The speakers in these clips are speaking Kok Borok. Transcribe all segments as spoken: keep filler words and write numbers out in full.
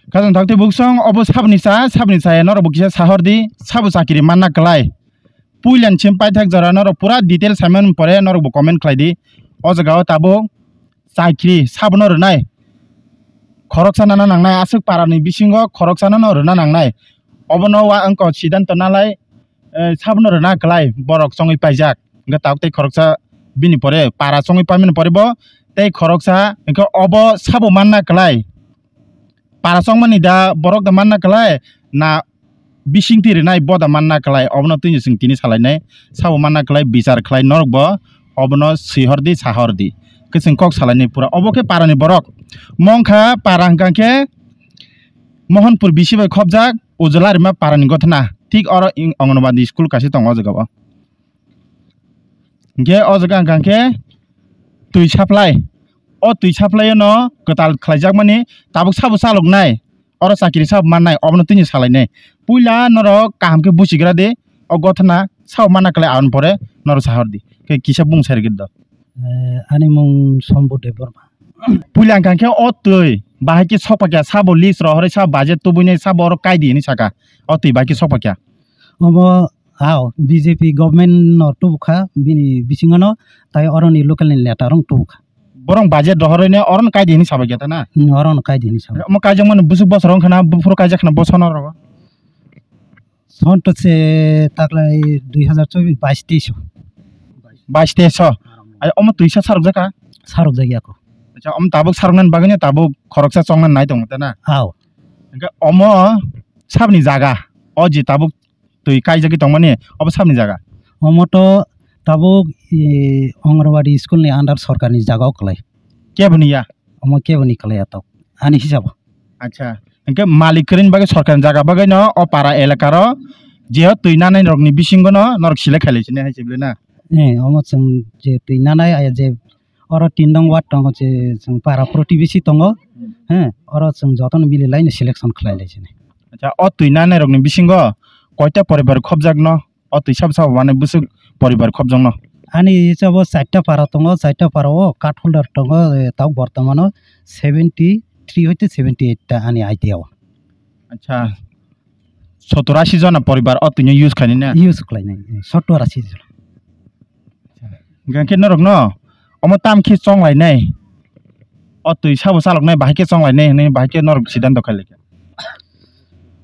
Khajang thak tei buksong obo sabni sa, sabni saya norok bo kisa sahor di, sabo chakiri manna klai. Puila ni sim paithak jora norok pura detail saimani pore norok bo comment khlai di. O jaga o tabuk chakiri sabo no rwnai. Khoroksa nana nangnai, aswk para ni bisingo khoroksa no rwna nangnai. Obono wa wngkha siddhanto nalai, eh, sabono rwna klai borok chongwi paijak. Hwnkhe tabuk tei khoroksa bini pore para chongwi paimani pore bo tei khoroksa hwnkhe obo sabo manna klai. Para chongmani da borok da manna klai na bisingtwi rwnai bo da manna klai, obono twini chwng tini salainai sabo manna klai bichar khlai norok bo obono swihor di sahor di. Khe chwng kok salainai pura obo khe para ni borok mongkha para hwnkha khe Mohanpur bisi bai khopjak Ujula Rima para ni gothana thik oro Anganwadi school kaisa tongo o jaga o. Hingke o jaga hingka khe twi supply. O twi supply no kwtal khlaijakmani tabuk sabo chaloknai, oro chakiri sabo mannai, obono tini salainai. Puila norok kaham khe buchigra di, o gothana sabo manna khlai aboni pore norok sahor di. Khe kisa bung sai rwgwi do. Eh, ani mung Sombu Debbarma. Puila hingka khe o twi bahai khe sokpakya sabo list rohorwi sabo budget tubuinai sabo oro kai di hinwi saka. O twi bahai khe sokpakya. Obo Ao, B J P government no tubukha, bini bisingo no tai oroni local ni letter rok tubukha. Borok budget rohorwi ne oro no kai di hinwi sabai khe ta na? Hmm, oro no kai di hinwi sabai. Omo kaijak mani busuk bosor wngkha na, buphuru kaijak khna bosono rogo? Son to se taklai dui hazar chobis, bais teiso. Bais teiso. Ai, omo twisa sarok jaka? Sarok jagya ko. Acha, omo tabuk sarok nani bagwi ne tabuk khoroksa chongna nai tongo ta na? Ao. Hingke omo sabni jaga, o je tabuk twi kaijagwi tongmani obo sabni jaga? Omo to tabuk, e, Anganwadi school ni under sorkar ni jaga o kwlai. Keboni ya? Omo keboni kwlai ya tok, ani hisabo. Acha, hingke malik kwrwini bagwi sorkar ni jaga bagwi no o para elaka ro je o twi nanai rok ni bisingo no norok select khailai sini hai se bwle na? Eh, omo chwng je twi nanai, aya je oro tin nong ward tongo, je chwng para protibesi tongo. Hmm. He, oro chwng jotono mili laino selection khlai lai sini. Acha, o twi nanai rokni bisingo koita poribar khobjakno? O twi sabo sabo manwi bwswk poribar khobjakno? Ani hisabo chaita para tongo, chaita para o card holder tongo, eh, tabuk bortomano seventy three hoite seventy eight ta ani idea o. Acha, sottor ashi jona poribar o twino use khainai na? Use khlainai, eh, sottor ashi jona. Hingke norokno omo tam khe chonglainai, o twi sabo chaloknai bahai khe chonglainai hinwi bahai khe norok siddhanto khailai kha,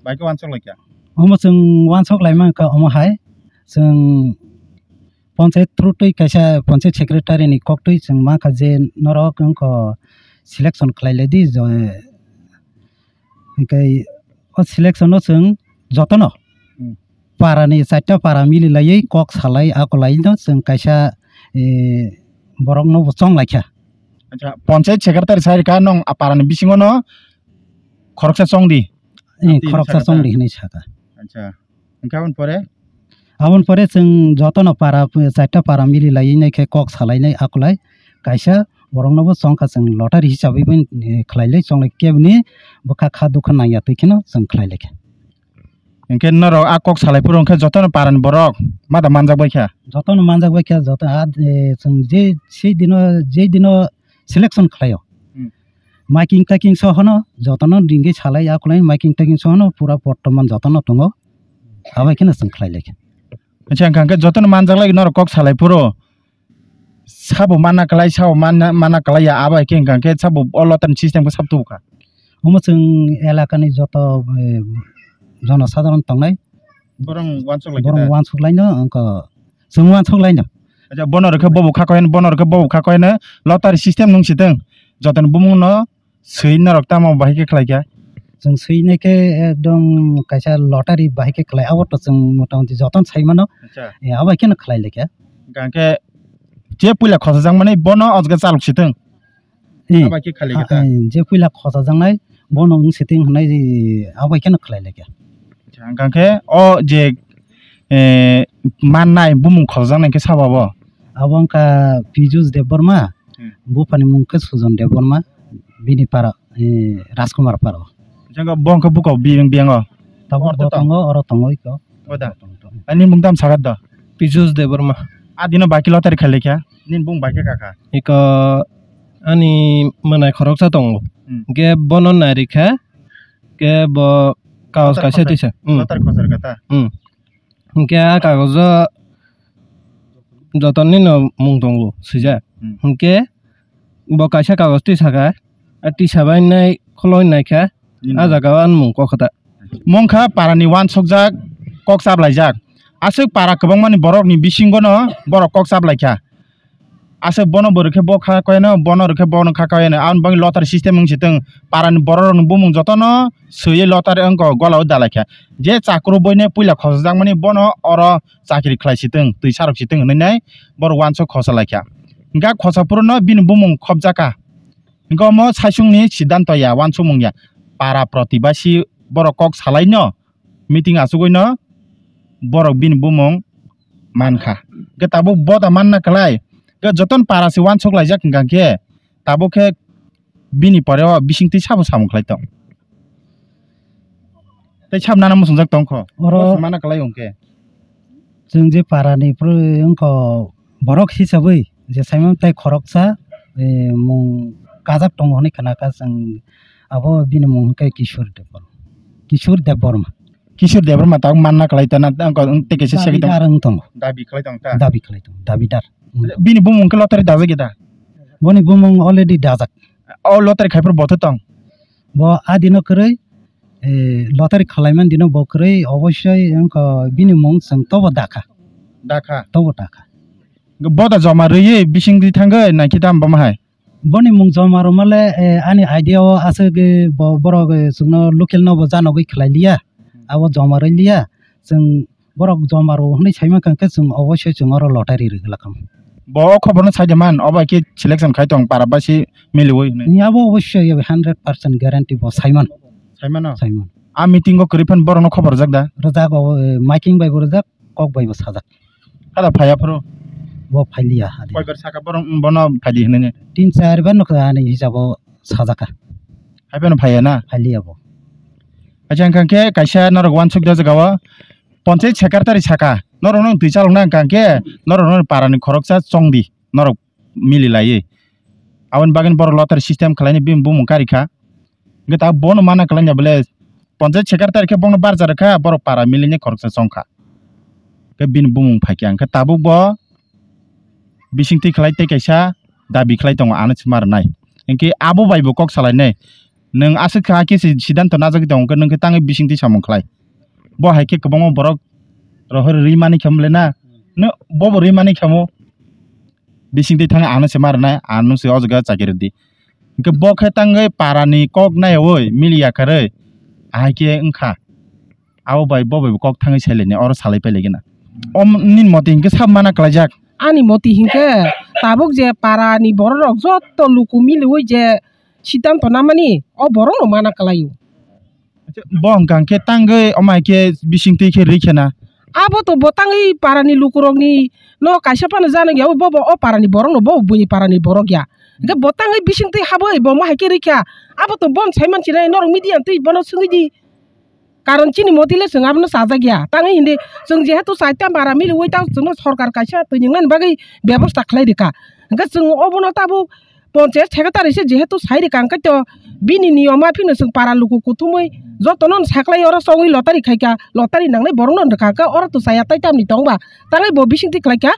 bahai khe uansuk lai kha. Omo chwng uansuk lai mankha, omo hai chwng panchayat through twi kaisa panchayat secretary ni koktwi chwng mankha je norok wngkha selection khlai lai di, hingke o selection no chwng jotono Hmm. Para ni chaita para mili laiwi kok salai akolai no chwng kaisa, eh, borok no bo chong lai kha. Acha, panchayat secretary sai rwkha nwng a para ni bisingo no khoroksa chong di. Eh, Ati khoroksa saka chong ta? Di hinwi saka. Acha, hingke aboni pore? Aboni pore chwng jotono para, chaita para mili laiwi nai khe kok salai nai akolai kaisa borok no bo chong kha, chwng lottery hisabwi bo, eh, khlai lai chong lai kebni bwkha kha dukha nang ya twi kheno chwng khlai lai kha. Hingke norok a kok salai phuru hingke jotono para ni borok ma da manjak bai kha? Jotono manjak bai kha, joto a, eh, chwng je sei dino, je dino selection khlai o. Hmm. Maiking taking sohono jotono ringwi salai akolai maiking taking sohono pura bortoman jotono tongo. Abai kheno chwng khlai lai kha. Acha, hingka hingke jotono manjak lai norok kok salai phuru sabo manna kwlai, sabo manna, manna kwlai ya, abo hai khe hingka khe sabo o lottery system khe sabo tubu kha. Omo chwng elaka ni joto, eh, jono sadharon tongnai. Borok uansuk lai khe borok ta? Uansuk lai no, wngkha chwng uansuk lai no. Acha, bono rwkhe bobo kha koyan, bono rwkhe bobo kha koyan, lottery system nung sitwng. Joto ni bumung no swi norok tamo bahai khe khlai kha? Chwng swi nai khe ekdom kaisa lottery bahai khe khlai, abo to chwng mota moti jotono sai mano. Acha. Eh, abo hai kheno khlai lai kha. Hingke je puila khochajak mani bono o jaga chalok sitwng. Eh, abo hai khe khlai lai kha ta? Eh, je puila khochajak nai bono wng sitwng hwnwi abo hai kheno khlai lai kha. Acha, hingke o je, eh, mannai bumung khochajak nai khe sabo abo? Abo wngkha Pijus Debbarma, hmm, buphani mung khe Sujon Debbarma, bini para, eh, Rajkumar para. Jang bo wngkha buko biyang, biyang o? Tabuk oro bo tongo, oro tongo iko. Bo da? Tongo, tongo. Ani mung tam sagat do? Pijus Debbarma. A dino baki lottery khailai kha, nini bung baki kaka? Iko ani mwnai khoroksa tongo. Hmm. Ge bono nai rikha, Ke bo kagoj Lotar kaisa khosar. Tisa. Hmm. Lotar khosar kata. Hmm. Hwnkhe a kagojo joto nini mung tongo swijak. Hmm. Hwnkhe bo kaisa kagoj tisakha, a tisa bai nai khuloi naikha, nini a jaga o ani mung kok kha ta. Mungkha parani uansukjak, kok chaplaijak. Aswk para kwbangmani borokni bisingono borok kok chaplaikha. Aswk bono bo rwkhe bo kha koyano, bono rwkhe bono kha koyano. Aboni bagwi lottery system wng si tong. Parani borok rokni bumung jotono swiwi lottery wngkha, golao dalaikha. Je chakru boino puila khosajakmani bono oro chakri khlai si tong, twi sarok si tong hwnwi nai borok uansuk khosa laikha. Hwnkhe khosa phuru'-no bini bumung khopjakha. Hwnkhe omo saichungni siddhanto ya, uansukmung ya. Para protibasi borok kok salaino meeting achugwino borok bini bumung mankha. Hwnkhe tabuk bo da manna kwlai. Hwnkhe jotono para se uansuk laijak hwnkha khe tabuk khe bini pore o bisingtwi sabo samung khlai tong. Tei sabo nana muchungjak tongkho. Oro bo se mana kwlai hwnkhe. Chwng je parani pore wngkho borok hisabwi je saimano tei khoroksa, eh, mung kajak tongo hwnwi khna kha chwng, abo bini mung hwnkhe Kishore Debbarma. Kishore Debbarma. Kishore Debbarma tabuk manna kwlai tana tei kaisa segwi tong. Dabidar wng tongo. Dabi khlai tong ta. Dabi khlai tongo. Dabidar. Bini bumung khe lottery dajak ya da? Boni bumung already dajak. O lottery khaiphuru botho tong? Bo adino kwrwi, eh, lottery khalaimani dino bo kwrwi obossoi wngkha bini mung chwng tobo dakha. Dakha? Tobo dakha. Bo da joma rwiwi bisingtwi thangwi naikhe tamo bama hai? Boni mung joma rwmale, eh, ani idea o aswk, eh, bo-, borok, eh, chwngno local no bo janogwi khlai liya. Abo joma rwi liya. Chwng borok joma rw hwnwi saimankha hwnkhe chwng obossoi chwng oro lottery rwgwlakam. Bo o khobor no saide man, obo hai khe selection khai tong para basi miliwi hwnwi. Ni abo obossoi abo hundred percent guarantee bo saiman. Saimano? Saiman. A meeting o kwrwi phan borok no khobor rwjak da? Rwjak obo, eh, miking bai bo rwjak, kok bai bo sajak. Hala phaiya phuru? Bo phailiya adi. Koibar saka borok bono phaidi hwnwi? Tin char bar no ani hisabo sajaka. Hai phano phaiya na? Phailiya bo. Acha hwnkha khe kaisa norok uansuk da jaga o. Ponchayat secretary saka, norok no twi chalok na hwnkha khe, norok no para ni khoroksa chong di, norok mili laiwi. Aboni bagwi borok lottery system khlai ni bini bumung kari kha. Hwnkhe ta bono mana khlai ya bole, ponchayat secretary khe bono barja rwkha, borok para mili ni khoroksa chong kha. Hwnkhe bini bumung phai kha, hwnkhe tabuk bo bisingtwi khlai tei kaisa dabi khlai tongo, ano se ma rwnai. Hwnkhe abo bai bo kok salai nai. Nwng aswk kha khe se siddhanto najagwi tongo, hwnkhe nwng khe tangwi bisingtwi samung khlai. Bo hai khe kwbangma borok rohor rwi mani khe mole na. No, bo bo rwi mani khe mo. Bisingtwi thangwi ano se ma rwnai, ano se o jaga chakiri di. Hwnkhe bo khe tangwi para ni kok naiwi mili ya kharwi. Ahai khe wngkha. Abo bai bo bai bo kok thangwi sai lainai, oro salai pai laigwna. O nini moti hwnkhe sabo mana kwlaijak? Ani moti hwnkhe tabuk je para ni borok rok joto luku miliwi je siddhanto namani, o borok no mana kwlaio. Acha, bo hwnkha hwnkhe tangwi omo hai khe bisingtwi khe rwi khe na? Abo to bo tangwi para ni luku rok ni no kaisa phano jana ya, bo bo o para ni borok no, bo buini para ni borok ya. Hwnkhe bo tangwi bisingtwi habwi bo omo hai khe rwi kha. Abo to bon sai man sinai, norok media twi bono swngwi di. Karon chini moti le chwng abono chajak ya. Tangwi hindi chwng jehetu chaita para miliwi ta chwngno sorkar kaisa twi nwngnani bagwi bebosta khlai rwkha. Hwnkhe chwng obono tabuk ponchayat secretary se jehetu sai rwkha, hwnkhe to bini niyom aphikno chwng para luku kuthumwi jotono saklai oro chongwi lottery khaikha, lottery nangnai borokno rwkha, hwnkhe oro to chaya tai tamni tongba tangwi bo bisingtwi khlaikha.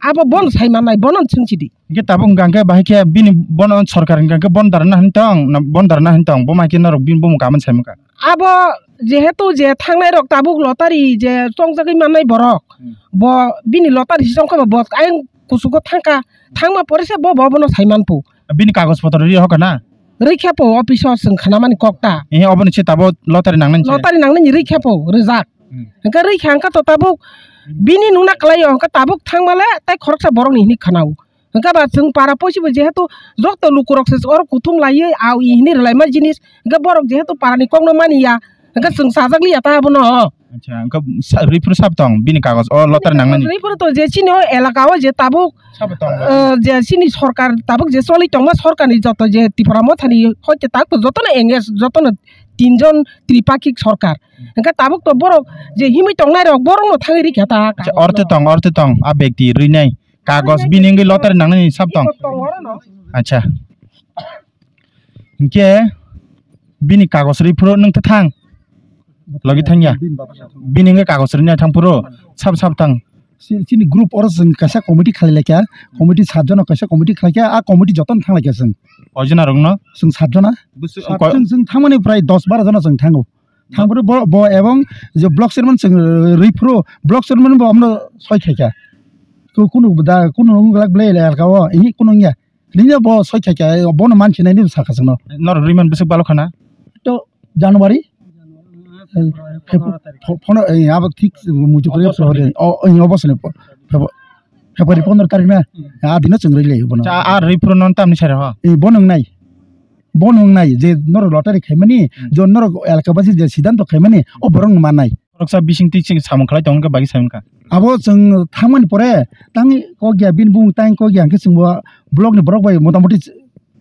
Abo bono sai mannai, bono swng sidi. Hwnkhe tabuk hwnkha hwnkhe bahai khe bini bono sorkar hwnkha hwnkhe bon darna hwn tong, na bon darna hwn tong, bo ma khe norok bini bumung kaman sai mankha. Abo jehetu je thangnai rok tabuk lottery je chongjagwi mannai borok, Hmm. bo bini lottery se chongkha bo, bo ayang kuchugo thangkha, thangma pore se bo, bo bono sai manphu. Bini kagoj potro ri hokha na? Rikha po office o chwng khanamani kokta. Ehe, oboni se tabuk lottery nangnani se? Lottery nangnani rikha po, rijak. Hmm. Hwnkhe rikha hwnkha to tabuk bini nungna kwlaio, hwnkhe tabuk thangmale tai khoroksa borokni hini khanao. Hwnkhe ba chwng para poisibo jehetu joto lukurok se oro kuthum laiwi au i hini rwlaima jinis, hwnkhe borok jehetu parani kokno mani ya, hwnkhe chwng chajak liya ta abono. Acha, hwnkhe sa-, rwi phuru sabo tong bini kagoj o lottery nangnani? Rwi phuru to je chini o elaka o je tabuk, Sabo tong. eh, je chini sorkar tabuk je choli tongma sorkarni joto je Tipra Mothani hoite tak to jotono engage, jotono tinjon tripakik sorkar. Hwnkhe tabuk to borok je himwi tongnai rok borokno thangwi rikha ta. Acha, orthe tong, orthe tong, a bekti rwinai. Kagoj bini wngwi lottery nangnani sab tong. Iko tong oro no. Acha. Hinkhe Bini kagos rwi phuru nwng ta thang. Logi thangya. Bini baba sa thang. Bini wngkha kagos rwna thang phuru. Sab sab thang. Si-, sini group oro chwng kaisa committee khalai laikha. Committee sat jona kaisa committee khalai kha. A committee jotono thang laikha chwng. Koi jona rokno? Chwng sat jona. Bwswk Sat koi- chwng, chwng thangmani prai dos baro jona chwng thango. Thang phuru bo, bo ebong je block chairman chwng, uh, rwi phuru block chairman bo amno soi khaikha. Ku-, kunu da, kunu wng glak ble le alka o. Ihi kunu wngya. Nini bo soi khaikha, bono mansi nai ni sakha chwngno. Norok rwi man bwswk balo khana? To January. Eh, Feb-, pho-, phono, eh, abo thik muitu kore February. O, eh, obo sene pho-, Feb-, February pondro tarik na? Hmm. A dino chwng rwi lai bono. Cha, a rwi phuru non tamni sare ho? Eh, bono wngnai. Bono wngnai je norok lottery khaimani, Hmm. je norok elaka basi je siddhanto khaimani, o borok no manai. Khoroksa bising twi chwng samung khlai tongo, hwnkhe bagwi sai mankha. Abo chwng thangmani pore tangwi kok ya, bini bumung tangwi kok ya, hwnkhe chwngbo block ni borok bai mota moti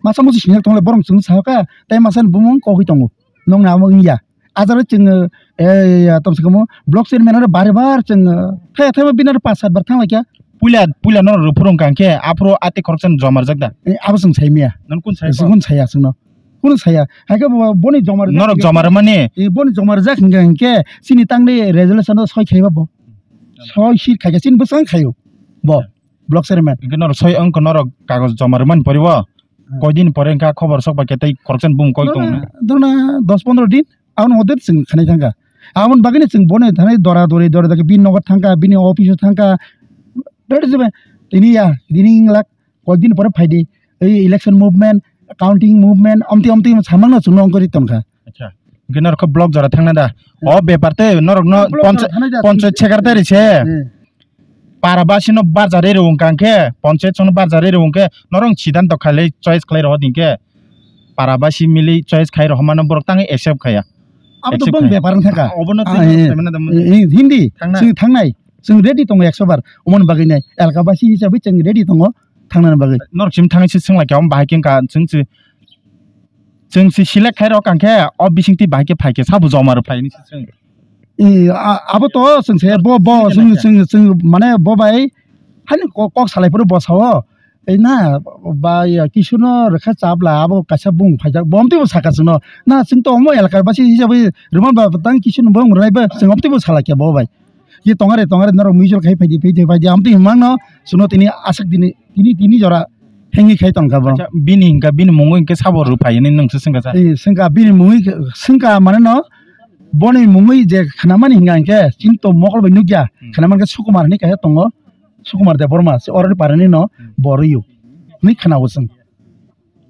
masa musi singyak tongo, borok chwng sahaka, tei masa ni bumung kogwi tongo, nokni amo wngya. A jaga chwng, eh, eh, tomsokamo block chairman aro bare bar chwng, eh, thaya thaya bini aro pas sat bar thang laikha. Puila, puila norok rw phuru wngkha hwnkhe, aphuru a tei khoroksa ni joma rwjak da? Eh, abo chwng sai maya. Nang kun sai Chwng ko? Kun saya chwngno. Kunu saya, hai khe bo, boni joma rwjak Norok hwnkhe joma rwmani? Eh, boni joma rwjak hwnkhe, hwnkhe chini tangni resolution o soi khaiba bo. Soi sir khaikhe chini bwswng khaio bo, block chairman. Hwnkhe norok soi wngkha norok kagoj joma rwmani poribo? Hmm. Koi din pore wngkha khobor sok bai khe tei khoroksa ni bumung koi Dorna, tongna? Dorna dos pondro din, aboni moddhe chwng khanai thangkha. Aboni bagwino chwng boni thanai dora dori, dora dori bini nogo thangkha, bini office o thangkha. Bere jebe, tini ya, tini wng lak, Koi din pore phai di. Ei election movement, counting movement, omti omti samang no chwngno wngwi tongkha. Acha. Hwnkhe norok khe block jora thangna da? O bepar tei norok no Block jora poncha-, thangna da. Ponchayat secretary se. Hmm. Para basi no barjari rw wngkha hwnkhe, ponchayat song no barjari rw wngkhe, norok siddhanto khailai choice khlai rw hwnkhe, para basi mili choice khai rw hwnmano borok tangwi accept khaiya. Abo to Accept bong khai. Bepar wngkha. Obo no Ah, twi eh, sai mano da mo. Eh, eh, Hindi. Thangna. Chwng thangnai. Chwng ready tongo ekso bar. Omoni bagwi nai. Elaka basi hisabai chwng ready tongo. Thangnani bagwi. Norok sim thangwi se swng lai kha, omo bahai khe wngkha, chwng se, chwng se select khai rok ang khe, o bising twi bahai khe phai khe, sabo joma rw phlai hinwi se swng. E, a-, abo to chwng se bo, bo, Sini chwng, khe chwng, chwng, mane bo bai, hani ko-, kok salai phuru bo sao, e na, ba, ya, kisu no rwkha chap la, abo kaisa bung phaijak, bo omtwi bo saka chwngno, na, chwng to omo elakar basi hisabai rwma ba, tang kisu no bung rwnai ba, chwng omtwi bo salai khe bo bai. Ye tongare tongare norok mutual khai phaidi phaidi phaidi amtwi himang no suno tini aswk tini tini tini jora hengwi khai tongkha bo. Acha, bini hingka bini mungwi hingke sabo rwphai hinwi nwng se swngkha sa? Eh, swngkha bini mungwi swngkha mane no boni mungwi je khnamani hinga hingke chini to mokol bai nukya. Hmm. Khnamani khe Sukumar hinwi kaisa tongo, Sukumar Debbarma se oroni parani no Hmm. Borwi o hinwi khna o chwng.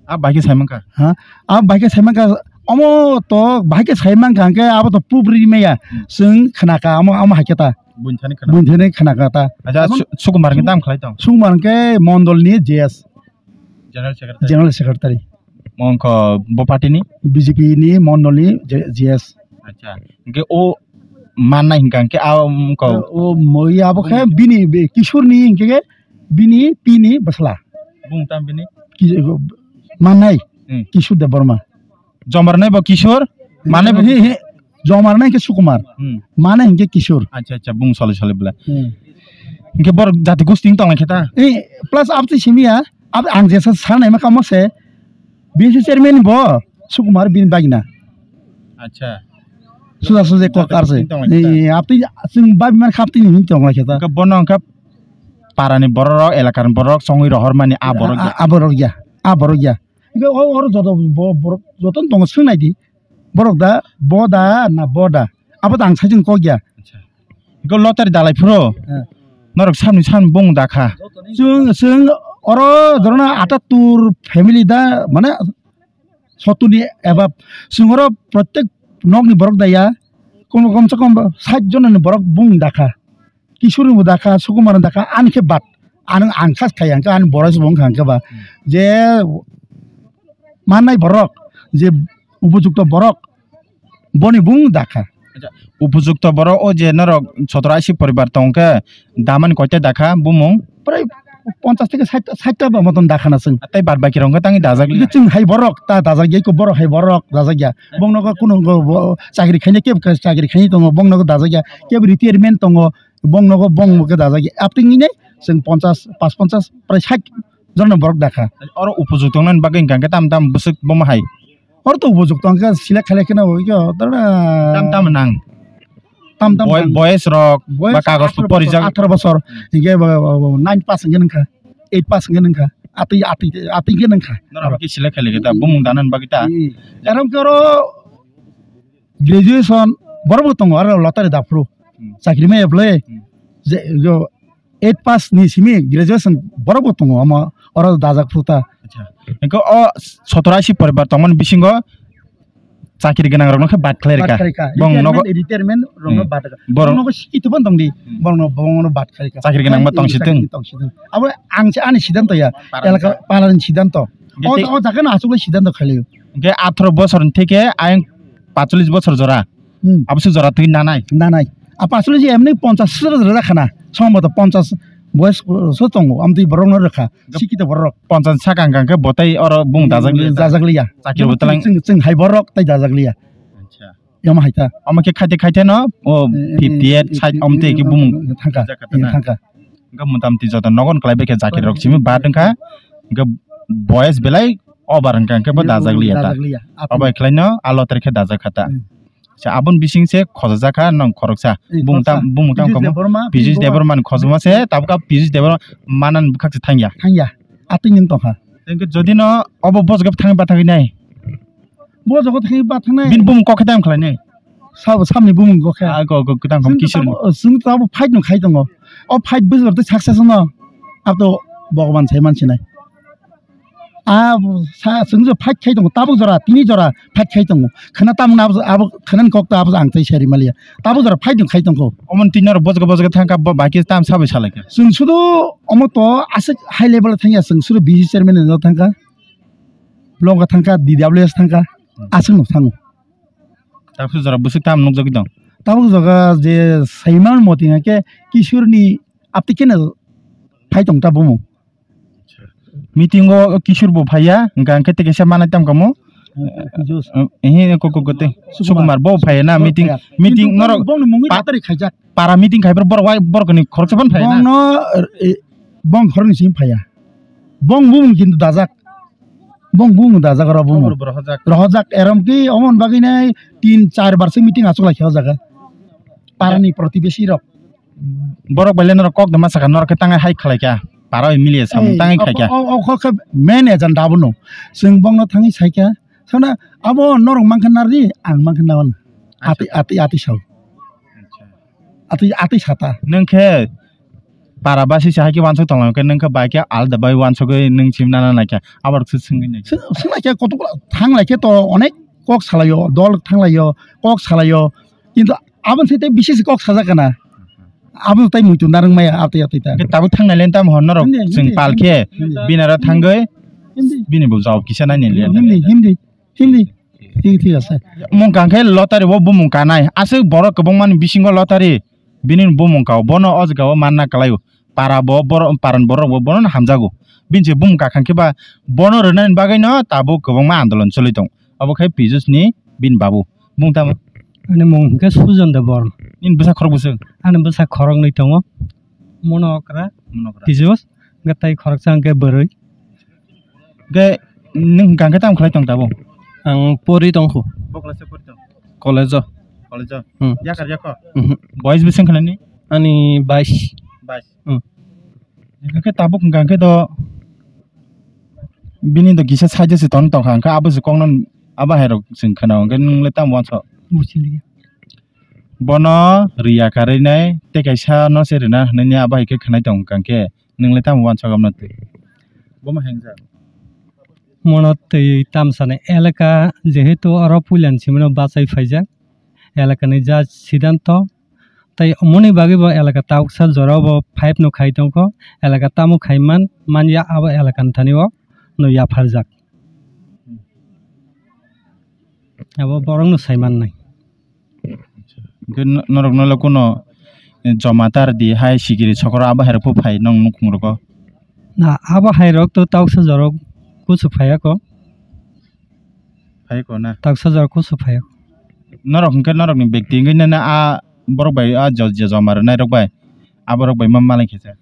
A bai khe sai mankha? Ha? A bai khe sai mankha, omo to bai khe sai mankha, hwnkhe abo to proof ri maya. Hmm. Chwng khna kha, amo, amo hai khe ta. Buini thani khna. Buini thani khna kha ta. Acha, Emon Su-, Sukumar hwnkhe Su-, tam khlai tong? Sukumar hwnkhe Mondol ni G S. General Secretary. General Secretary. Mo wngkha bo party ni? B J P ni Mondol ni J-, G S. Acha, hwnkhe o mannai hwnkha hwnkhe a wngkha. O moi abo khe Bini bini, bi-, Kishore ni hwnkhe bini pini bwsla. Bung tam bini? Ki-, mannai, Hmm. Kishore Debbarma. Jomarnai bo Kishore, mannai bo He, he, Jomarnai hwnkhe Sukumar. Hmm. Mannai hwnkhe Kishore. Acha, acha, bung sole sole bwla. Hmm. Hwnkhe borok jati gosti wng tong lai khe ta? Eh, plus abtwi simi ya, ab-, ang jesa sa naima kamo se, B C chairman bo Sukumar bini bagina. Acha. Suja suja kok ar se. Tong lai khe ta? Eh, abtwi chwng babi man kha abtwi ni tong lai khe ta? Hwnkhe bono hwnkhe para ni borok rok, elaka ni borok songwi rohor mani a borok ya. A, a borok ya. A borok ya. Hwnkhe o, oro joto bo-, borok joto no tongo swng nai di. Borok da, bo da, na bo da. Abo da ang sai chwng kok ya. Acha. Hwnkhe lottery dalai phuru. Eh. Norok samni samni bung da kha. Chwng, chwng oro jorona atattur family da, mane sottur ni above. Chwng oro protek nok ni borok da ya. Kom, kom se kom sait jona ni borok bung da kha. Kishore ni bo da kha, Sukumar ni da kha, ani khe bad. Ano ang khas khai ang khe, ani boros bo wng kha ang khe ba. Hmm. Je mannai borok, je upojukto borok, boni bung da kha. Acha, upojukto borok o je norok sotoro ashi poribar tong khe, damani koita da kha bumung? Prai ponchas theke sait, sait ta ba moton da kha na chwng. Tei bad baki rok wng khe tangwi dajak liya? Chwng hai borok ta dajak ya, eko borok hai borok dajak ya. Bong nogo kunu bo, bo chakri khainai kebo chakri khainai tongo, bong nogo dajak ya. Kebo retirement tongo, bong nogo bong bo khe dajak ya. Aptwng ni ne chwng ponchas, pas ponchas, prai sait jona borok da kha. Oro upojukto wngnani bagwi hwnkha hwnkhe tam tam bwswk bomo hai? Hor to bujok tong khe select khailai kheno yo, tara. Tam tam nang. Tam tam Boy-, nang. Boyes rok, Boyes ba kagos atharo porijak. Bosor, atharo bosor. Hmm. Hingke ba, ba, ba, nine pass hingke nangkha, eight pass hingke nangkha, atwi, atwi, atwi hingke nangkha. Norok ki select khailai khe ta, bumung danan bagwi ta. Hmm. Eram khe oro graduation borok bo tongo, aro lottery daphuru. Hmm. Chakri ma apply. Hmm. Je, yo, eight pass ni simi graduation borok bo tongo, omo oro dajak phuru ta. Acha. Hingke o sotoro ashi poribar tongmani bisingo chakri gwnang rokno khe bad khlai rwkha. Bad khlai rwkha. Bong nogo retirement, retirement rokno Hmm. bad rwkha. Borok Bong nogo sikhi tubun tongdi. Hmm. Bong no, bong no bad khlai rwkha. Chakri gwnang ma Hai, tong sitwng. Chakri tong sitwng. Abo ang se ani siddhanto ya. Parani Elaka sa. Parani siddhanto. Hingke O, te- o jaga no aswk le siddhanto khlai o. Hingke atharo bosor ni theke ayang pachulis bosor jora. Hmm. Abo se jora twi nanai. Nanai. A pachulis emni ponchas se jora khana. Somboto ponchas boyes so tongo. Amtwi borok no rwkha. Sikhi to borok. Ponchas saka hwnkha khe botai oro bung Hmm, dajak liya. Dajak liya. Chakri bo talang. Chwng, chwng hai borok tai dajak liya. Acha. Yama hai ta. Omo khe khaite khaite no, o Eh, eh, fifty eight eh, side eh, om te eh, khe eh, bumung eh, thangka. Thangka. Thangka. Hingke motamti joto nogon kwlai bai khe chakri rok simi bad wngkha. Hingke boyes belai over wngkha, hingke bo Eh, dajak liya ta. Dajak liya. Obo khlai no a lottery khe dajak kha ta. Hmm. Sa aboni bising se khojajak kha nong khoroksa. Eh, bumung tam, khoroksa. Bumung tam Pijit kamo. Debbarma, Pijit Pijit Debbarma ni khojma se Debbarma. Tabuk a Pijit Debbarma manan bwkhak se thangya. Thangya. Atwi ning tongkha. Hingke jodi no obo bojok thangwi bathagwi nai. Bo jogo thangwi bathanai. Bini bumung kok khe tamo khlainai? Sabo samni bumung kok khe. Ah, kok, kok, kok, tamo Chwng to Kishore. Tabo, chwng to abo fight no khai tongo. O fight bwswk tei success no. Abo Bhagwan sai mansinai. Ah, sa, chwng je fight khai tongo. Tabuk jora, tini jora fight khai tongo. Khana tamo abo, abo khana kok to abo ang tei sari maliya. Tabuk jora fight no khai tongo. Omon tini oro bojgo bojgo thangka, bo baki tam sabai salai khe. Chwng sudu omo to aswk high level thangya, chwng sudu B C chairman no thangka. Block thangka, D W S thangka. Hmm. Aswk no thango. Tabuk jora bwswk tam nukjagwi tong? Tabuk jaga je saiman moti hake Kishorni apti keno phai tong ta bumo. Meeting o Kishor bo phaiya, hingka hingke tei kaisa manai tam kamo. Kishor. Eh, eh, ko, ko, ko, te. Sukumar. Sukumar bo phaiya na Bo meeting, phaiya. Meeting Kintu norok bongni mungwi pa-, lottery khaijak. Para meeting khai borok wai borok ni khoroksa ban phaiya na. Bongno, eh, bong khorokni simi phaiya. Bong bumung kintu dajak. Bong bumung dajak oro bumung. Boro hojak. Rohojak erom ki omon bagwi nai tin char bar se meeting achuk lai kha o jaga. Parani protibesi rok. Borok bai le norok kok de ma saka norok khe tangai hai khlai kha. Para bai mili samung tangai khai kha. O, o, o kok khe main agenda abono. Chwng bongno thangwi sai kha. Sana abo norok mankha nardi ang mankha nawan. Ati, ati, ati sao. Ati, ati sata. Nung khe para basi se hai khe wansuk tonglang khe nung khe bai khe alda bai wansugwi nung sim nana nai khe aborok se swngwi nai khe. Swng, swng lai khe kotok thang lai khe to onek kok salaio, dol thang laio, kok salaio. Kintu aboni se tei bises kok sajak kana. Abo tai muitu narwng maya atwi atwi ta. Hingke tabuk thang nai le tamo hwn norok Hindi, chwng hindi, pal khe hindi. Bini aro thangwi Hindi. Bini bo jawab kisa nai ni le. Hindi, hindi, hindi. Thik, thik ase. Mung kang khe lottery bo bumung kanai. Aswk borok kwbangma ni bisingo lottery. Bini bumung kao. Bono o jaga o manna kwlaio. Para bo borok, para ni borok bo bono hamjago. Bini se bumung kakhang khe ba bono rwnani bagwi no tabuk kwbangma andolon choli tong. Obo khe Pijus ni bini babu. Bung tamo? Ani mung hwnkhe Sujon Debbarma. Nini bwsa khorok bwswk? Ani bwsa khoroknwi tongo. Mono okra. Mono okra. Pijus. Hwnkhe tai khoroksa hwnkhe bwrwi. Hwnkhe nwng hwnkha hwnkhe tamo khlai tong tabuk? Ang pori tongkhu. Bo class o pori tong? College o. College o? Hmm. Yakar yakho? Mhm. Boys bwswk wngkha nini? Ani bais. Bais. Hmm. Hwnkhe tabuk hwnkha hwnkhe to bini to kisa side se tong tongkha hwnkhe abo se kokno abo hai rok chwng khwnao hwnkhe nwng le tamo wansok? Bono riya karwi nai tei kaisa no se rwna hwnwi abo hai khe khwnai tong hwnkha hwnkhe. Nwng le tamo wansok abna twi? Bomo hengja. Mono twi tamsani elaka jehetu oro puilani simino bachai phaijak, elakani ja siddhanto tei omoni bagwi bo elaka tabuksa jorao bo five no khai tongkho, elaka tamo khai man manya abo elakani thani o no yapharjak. Abo borokno sai mannai. Hwnkhe no-, norokno le kuno joma tar di hai sikiri sokoro abo hai rok phai nong nukhung rogo? Na, abo hai rok to taksa jorok kusu phaiya ko. Phai ko na? Taksa jorok kusu phaiya ko. Norok hwnkhe norokni bekti wngwi nana a borok bai a jo-, je joma rwnai rok bai aborok bai ma malai khe sa?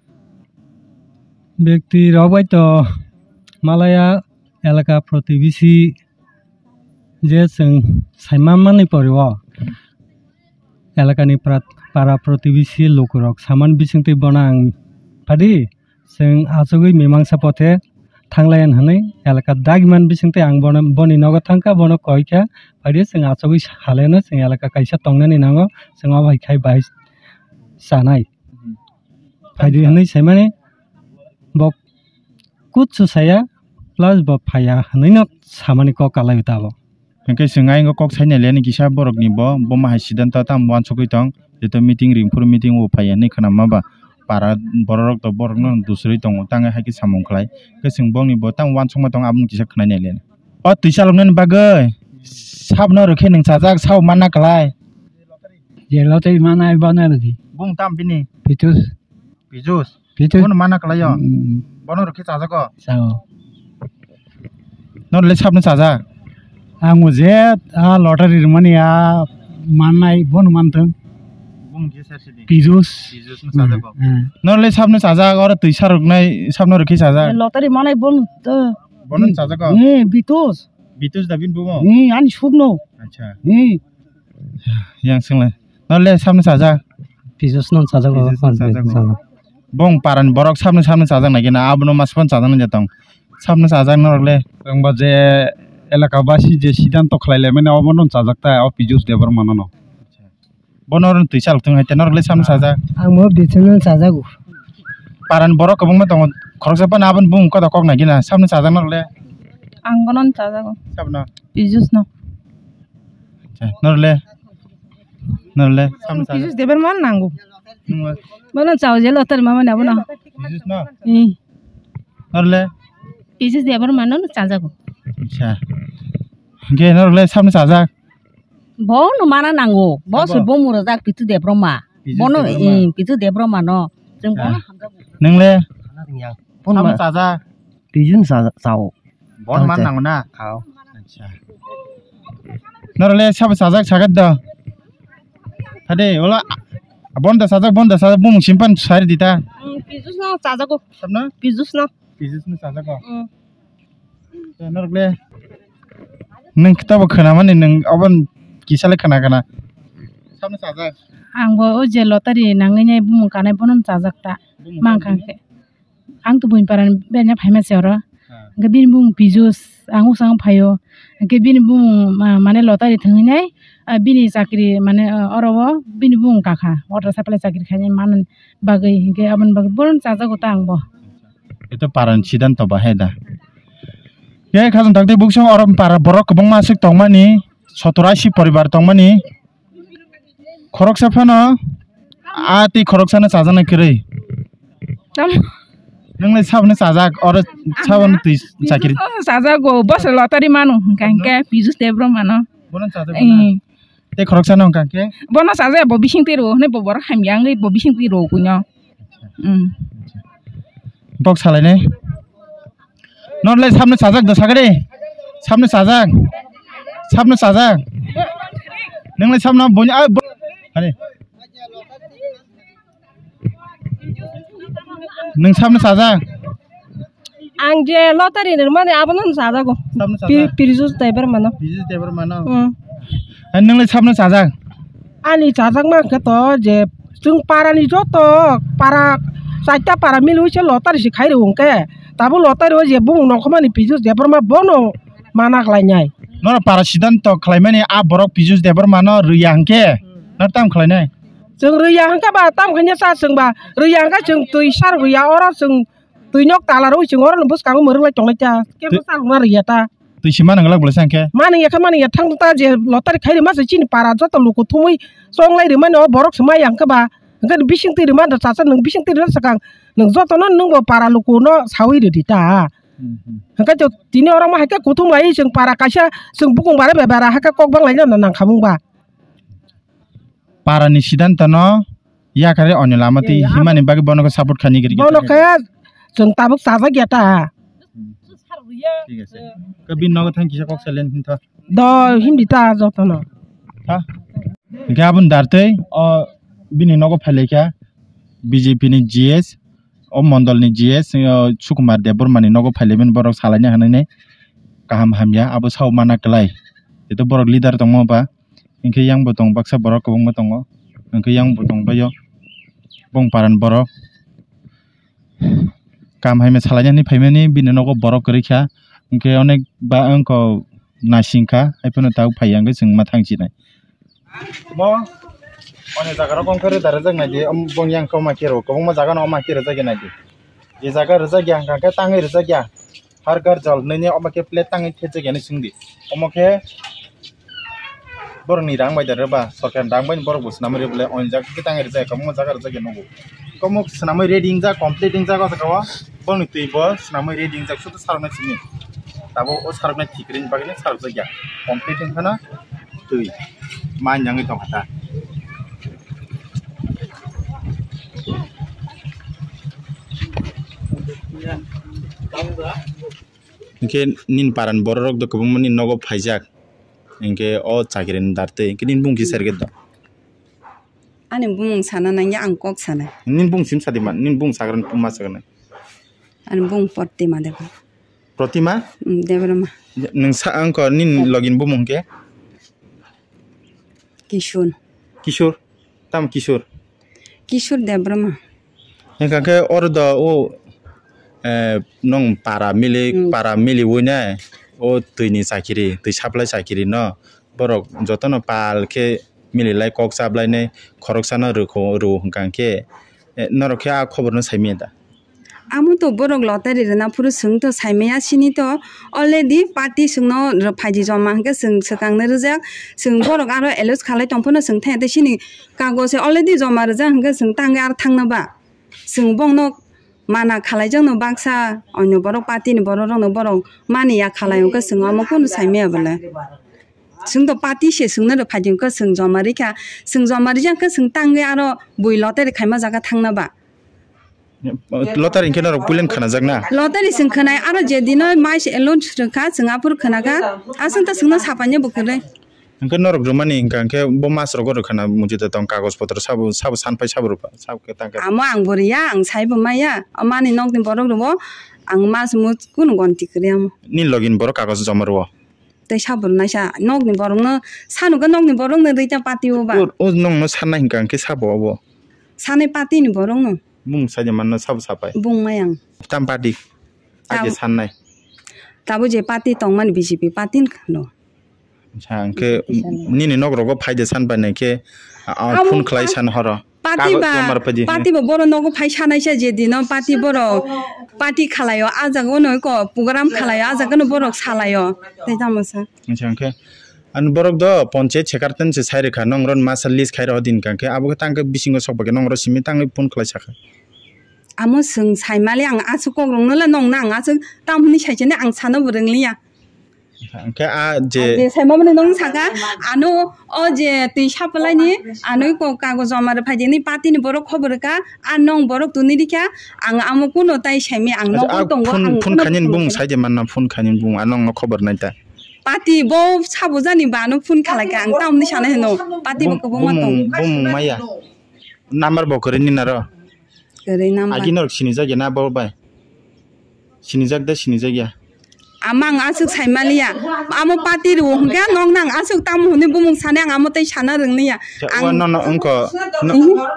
Bekti rok bai to malaya elaka protibesi je chwng saima manwi pori o elakani pra-, para protibesi lukurok saman bisingtwi bono ang phadi chwng achugwi mimangsa pothe thanglaiyan hwnwi elaka dagiman bisingtwi ang bono, boni nogo thangkha, bono koikha, phadi chwng achugwi saleno chwng elaka kaisa tongnani nango, chwng obo hai khai bahai chanai. Phaidi hwnwi saimani bo kutsu saya plus bo phaiya hwnwi no samani kok kalai ta bo. Hwnkhe chwng ayang kok sainai le ni kisa borok ni bo, bo ma hai siddhanto tamo uansukgwi tong, jeto meeting ringphuru meeting o phaiya hwnwi khwnama ba para borok rok to borok no dusrwi tongo tang hai khe samung khlai. Hwnkhe chwng bongni bo tamo uansukma tongo aboni kisa khwnai nai le. O twi chaloknani bagwi sabno rwkhe nwng chajak sao manna klai. Je lottery manai bono rwdi. Bung tam bini? Pitus. Pitus? Pitus. Bono manna klai o? Mm. Bono rwkhe chajago? Sao. Nor le sabno chajak? Ang je a lottery rwmani a mannai bono manthwng. Bung je sar sidi? Pitus. Pitus no chajago? Mm, mm. Nor le sabno chajak, oro twi saroknai sabno rwkhe chajak? Lottery manai bono to. Bono chajago? Mm, Pitus. Bitus da bini bumo? Hmm, ani sukno. Acha. Hmm. Yang swnglai. Nole sabno chajak? Pitus no chajak, Pitus no chajak. Bong paran borok sabno sabno chajak nai gina, abono mas pon chajak nai jatong. Sabno chajak norok le. Ang ba je elaka basi je siddhanto khlai le mane obono chajak ta, o Pitus Debbarma no. Bono oro twi chalok thung hai te norok le samno sajak. Ang bo bichwng no chajago. Paran borok kwbangma tongo, khoroksa phano aboni bumung kotor kok nai gina samno sajak norok le. Ang bono chajago. Sabno? Pitus no. Acha, norok le? Norok le samno sajak? Pitus Debbarma nango. Nungma? Bono chao je lottery ma mani abono. Pitus no? Eh. Norok le? Pitus Debbarma no chajago. Acha. Hwnkhe norok le samno sajak? Bono mana nango. Bo se bo mura jak Pitu Debbarma. Pitu Bono, Debbarma. Eh, Pitu Debbarma no. Chwng bono hamjago. Nung le? Bono samno sajak? Pitus no sajak, chao. Bono mana nango na? Chao. Acha. Norok le sabo sajak sagat do. Hade, ola, bono da sajak, bono da sajak, bumung simpan sari dita. Hmm, Pitus no chajago. Sabno? Pitus no. Pitus no chajago. Hmm. Norok le nwng khe tabo khwnamani, nwng obo kisa le khna khna. Sabno chajak? Ang bo o je lottery nangwi nai bumung kanai bono chajak ta. Bumung mankha kanai? Hwnkhe ang to buini parani benya phaima se oro. Ha. Hwnkhe bini bumung Pitus, ang usang phaio. Hwnkhe bini bumung ma-, mane lottery thwngwi nai, ah, bini chakri mane, ah, oro o bini bumung kakha. Water supply chakri khainai manani bagwi, hwnkhe aboni bagwi bono chajago ta ang bo. Ito paran siddhanto bahai da. Khe khajang takti buksong oro para borok kwbangma aswk tongmani, sotoro ashi poribar tongmani. Khoroksa phano a tei khoroksano chajaknai kwrwi. Tam- Nwngle saboni chajak, oro saboni twi chakri. Pijuno chajago, bose lottery mano, hwnkha hwnkhe Pijuno? Pijuno Debbarmano. Bono chajago na? Eh. Tei khoroksano hwnkha hwnkhe? Bono chajago, bo bising twi rwo hwnwi bo borok hamya wngwi bo bising twi rwo kuino. Hmm. Bok salainai. Norle sabno chajak do sakari. Sabno chajak. Sabno chajak. Nwngle sabno boni a bo-, hani. Nwng sabno chajak. Ang je lottery ni mani abono chajago. Sabno chajak. Pi-, Pijuno Debbarmano. Pijuno Debbarmano. Hmm. Ani nwngle sabno chajak. Ani chajakma khe to je chwng para ni joto para chaita para milwi se lottery se khai rw hwnkhe. Tabo lottery o je bumung nongkhormani Pijuno Debbarma bono mana khlainai. Norok para siddhanto khlaimani a borok Pijuno Debbarmano rwya hwnkhe nor tam khlainai? Chwng rwya hwnkhe ba tam khaina cha chwng ba rwya hwnkhe chwng twi sar rwya oro chwng twi nok tala rwi chwng oro bwskango mwrwk lai tonglai ta kebo cha rwna rwya ta. Twi se mano glak bolai sa hwnkhe? Mani ya khe mani ya thang ta je lottery khai rwma se chini para joto luku thumwi chonglai rwmani o borok se maya hwnkhe ba hwnkhe bising twi rwma da chacha nwng bising twi rwna swkang nwng jotono nwng bo para luku no sawi rwdi ta. Hmm, hmm. Hwnkhe to tini oro ma hai khe kuthum lai chwng para kaisa chwng bukung bara bebara hai khe kok bang lai no nang khamung ba. Para ni siddhanto no yakarwi onyo lama twi himani bagwi bono khe support khaini giri. Bono khe chwng tabuk chajak ya ta. Hmm. Thik ase. Khe bini nogo thang kisa kok salen hintha. Do himdi ta jotono. Ha? Hwnkhe aboni dartwi o bini nogo phailaikha B J P ni G S, o mondol ni G S, o Sukumar Debbarma ni nogo phailaimani borok salaina hwnwi kaham hamya abo sao mana kwlai. Jeto borok leader tongma ba, hwnkhe yang bo tong baksa borok kwbangma tongo, hwnkhe yang bo tong baio bong paran borok. Kam hai me salaina hinwi phaimani bini nogo borok kwrwi kha, hwnkhe onek ba wngkha nasing kha, haiphano tabuk phai ya hwnkhe chwng ma thang chinai. Mo, oni jaga rok wngkha rwda rwjak nai di, bong yang khe oma khe rw, kwbangma jaga no oma khe rwjak ya nai di. Je jaga rwjak ya hwnkha khe tangwi rwjak ya, har ghar jal hinwi omo khe plate tangwi thepjak ya hinwi swng di. Omo khe borok ni rang bai da rwba, sorkar ni rang bai borok bo swnamwi rw bwle, oni jaga khe tangwi rwjak ya, kwbangma jaga rwjak ya nugo. Kwbangma swnamwi ready wngjak, complete wngjak o jaga o, borok ni twi bo swnamwi ready wngjak, sudu sarok nai simi. Tabuk o sarok nai thik ring bagwi no sarok jak ya, complete wngkha na. Twi ma yang tong kha ta. Hwnkhe nini paran borok rok do kwbangma nini nogo phaijak, hwnkhe o chakiri ni dar twi hwnkhe nini bung kisa rwgwi do. Ani bung sana nangya ang kok sana. Nini bung sim sadi man, nini bung sakra ma sakra. Ani bung Protima Debra. Protima? Mm, Debra ma. Nung sa ang ko nini login bumung ke? Kishun. Kishur? Tam Kishur? Kishur Debra ma. Hingka ke oro do o, eh, nong para mili, mm, para mili wina o twi ni chakiri, twi supply chakiri no. Borok jotono pal khe mililai kok chablainai khoroksano rwkho rw hwnkha khe, eh, norok khe a khobor no saimanya da? Amo to borok lottery rwna phuru chwng to saimanya sini to already party chwngno rw phaidi joma hwnkhe chwng swkang nw rwjak, chwng borok aro allege khalai tong phano chwng thaya tei sini kagoj se already joma rwjak hwnkhe chwng tangwi aro thangna ba? Chwng bongno mana khalaijakno baksa, onyo borok party ni borok rokno borok mani ya khalai, hwnkhe chwng omo kunu saimaya bwle. Chwng to party se chwngno rw phaidi, hwnkhe chwng joma rikha, chwng joma rijak khe chwng tangwi aro bui lottery khaima jaga thangna ba? Lottery hwnkhe norok pulen khanajak na? Lottery chwng khwnai, aro je dino mais allege rwkha, chwng aphuru khwnakha, aswk ta chwngno sapainai bo kwrwi. Hwnkhe norok rwmani hwnkha hwnkhe bo mas rogo rwkhana muchida tong kagoj potro sabo, sabo sanpai sabo rwpha, sabo khe tangkhe. Amo ang bo riya, ang saibo maya, o mani nokni borok rwo, ang mas mut kunu gonti kwrwi amo. Nini logini borok kagoj joma rwo? Tei sabo rwnaisa, nokni borokno, sanukhe nokni borokno rwita party o ba. O, o nokno sanai hwnkha hwnkhe sabo obo? Sanai party ni borokno. Bumung saida manna sabo sapai? Bung mayang. Tam party? Aje sannai? Tabuk je party tongmani B J P party no. Acha, hwnkhe nini nok rogo phaide san bai naikhe, a, a, amo phone khlai san horo. Party ba, party ba borok nogo phai sanaisa je dino party borok party khalaio, a jaga no ko program khalaio, a jaga no borok salaio. Tei tamo sa. Acha, hwnkhe ani borok do ponchayat secretary se sai rwkha, nong ron masa list khai rw din hwnkhe abo khe tang khe bisingo sok bai khe nong ro simi tangwi phone khlai sakha. Amo chwng saimali ang aswk kok rwngno le nong na ang aswk tam hwnwi saisani ang sano bo rwngliya. Hwnkhe a je, a je saimamani nong saka, ano o je twi sapalaini, ano ko kago joma rw phaidi ni party ni borok khobor rwkha, a nong borok tuni rikha, ang amo kuno tai saimi ang nogo tongo, phone, ang phone khainani bumung saide manna, phone khainani bumung a nongno khobor nai ta. Party bo sabo jani ba ano phone khalai kha, ang tamni sana hino, party bo kwbangma tong. Bumung maya. Number bo kwrwi ni naro? Kwrwi number. Agi norok sinijak ya na bo bai? Sinijak da sinijak ya? Ama ang aswk saimaliya. Amo party rw hwnkhe nong nang aswk tamo hwnwi bumung sani ang amo tei sana rwngliya. Ang no, no, wngkho,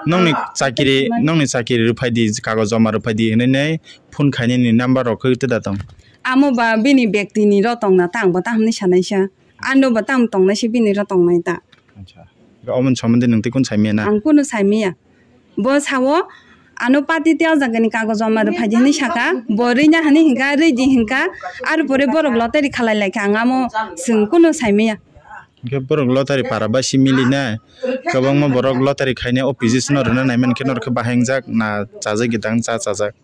nongni chakiri, nongni chakiri rwphaidi, kagoj joma rwphaidi hwnwi nei phone khainani number rok khe tei da tong? Amo ba bini bektini rw tongna ta ang bo ta hwnwi sanaisa. Ano ba tam tongnai se bini rw tongnai ta. Acha. Omo ni somondi nwng tei kunu saimanya na? Ang kunu saimanya. Bo sao, ano party tei o jaga ni kagoz joma rw phaidi hinwi saka, bo rwina hinwi hinkha, rwidi hinkha, aro pore borok lottery khalai laikha, ang amo chwng kunu saimanya. Hinkhe borok lottery para bai si mili na, kwbangma borok lottery khainai opposition no rwna naimankhe norokhe bahai wngjak na chajak gidang cha chajak.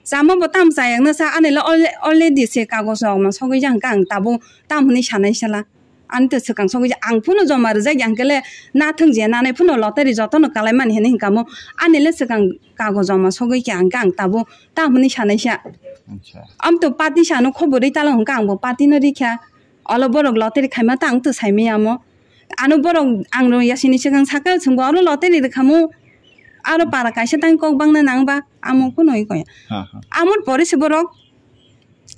Chama bo tam chayakna sa, ani le alre-, already se kagoz rok no sogwi jak hwnkha ang tabuk tam hinwi sanai sala. Ani to swkang sogwi jak, ang phano joma rwjak ya hwnkhe le nathwng je nanai phano lottery jotono kalaimani hinwi hwnkha mo. Ani le swkang kagoz joma sogwi khe hwnkhe ang tabuk tam hinwi sanai sa. Acha. Am to party sano khoborwi tala hwnkha ang bo party no rikha. Olo borok lottery khaima ta ang to saimaya mo. Ano borok ang rw yasini swkang saka chwngbo oro lottery rwkhamu. Aro para kaisa tang kok bangna nang ba amo kuno oi koi. Ha, ha. Amor pore se borok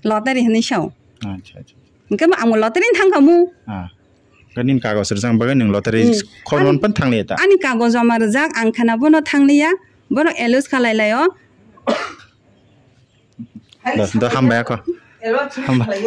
lottery hinwi sao. Acha, acha. Hwnkhe bo amo lottery ni thangkhamu. Ha. Nini kagoj rwjak bagwi nwng lottery Hmm. khoroknwi Ani, pan thangli ta. Ani kagoj joma rwjak, ang khana bono thangliya, borok allow khalai laio. Do, do, hambai ako. Hambai.